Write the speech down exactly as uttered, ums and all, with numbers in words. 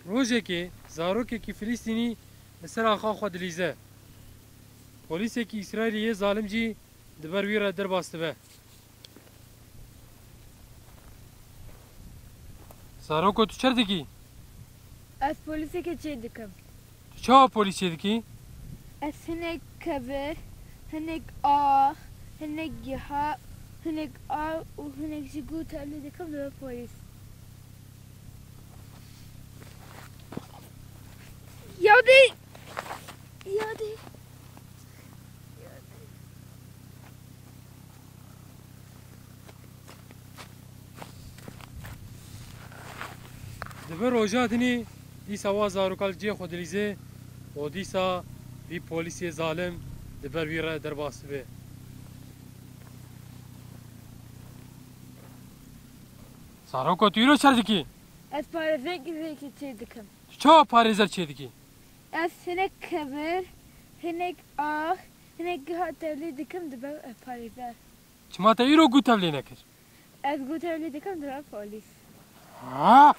Rojekê zarokekî Filistînî li ser axa xwe dilîze. Polîsekî Îsraîlî yê zalim jî di ber wî re derbas dibe. Zaroko, tu çer dikî? Ez polîsekê çê dikim. Tu çawa polîs çê dikî? Ez hinek kevir, hinek ax, hinek giha, hinek av û hinek jî guh tevlî dikim dibe polîs. Yadê! Yadê! Dibe roja dinê dîsa wa zaroka li cihê xwe dilîze û dîsa vî polîsê zalim di ber wî re derbas dibe. Zaroko, tu îro çer dikî? Ez parêzerkî vêkî çê dikim. Tu çawa parêzer çê dikî? Ez hinek kevir, hinek ax, hinek giha tevlî dikim dibe parêzer. Çima te îro guh tevlî nekir? Ez guh tevlî dikim dibe polîs. Ha?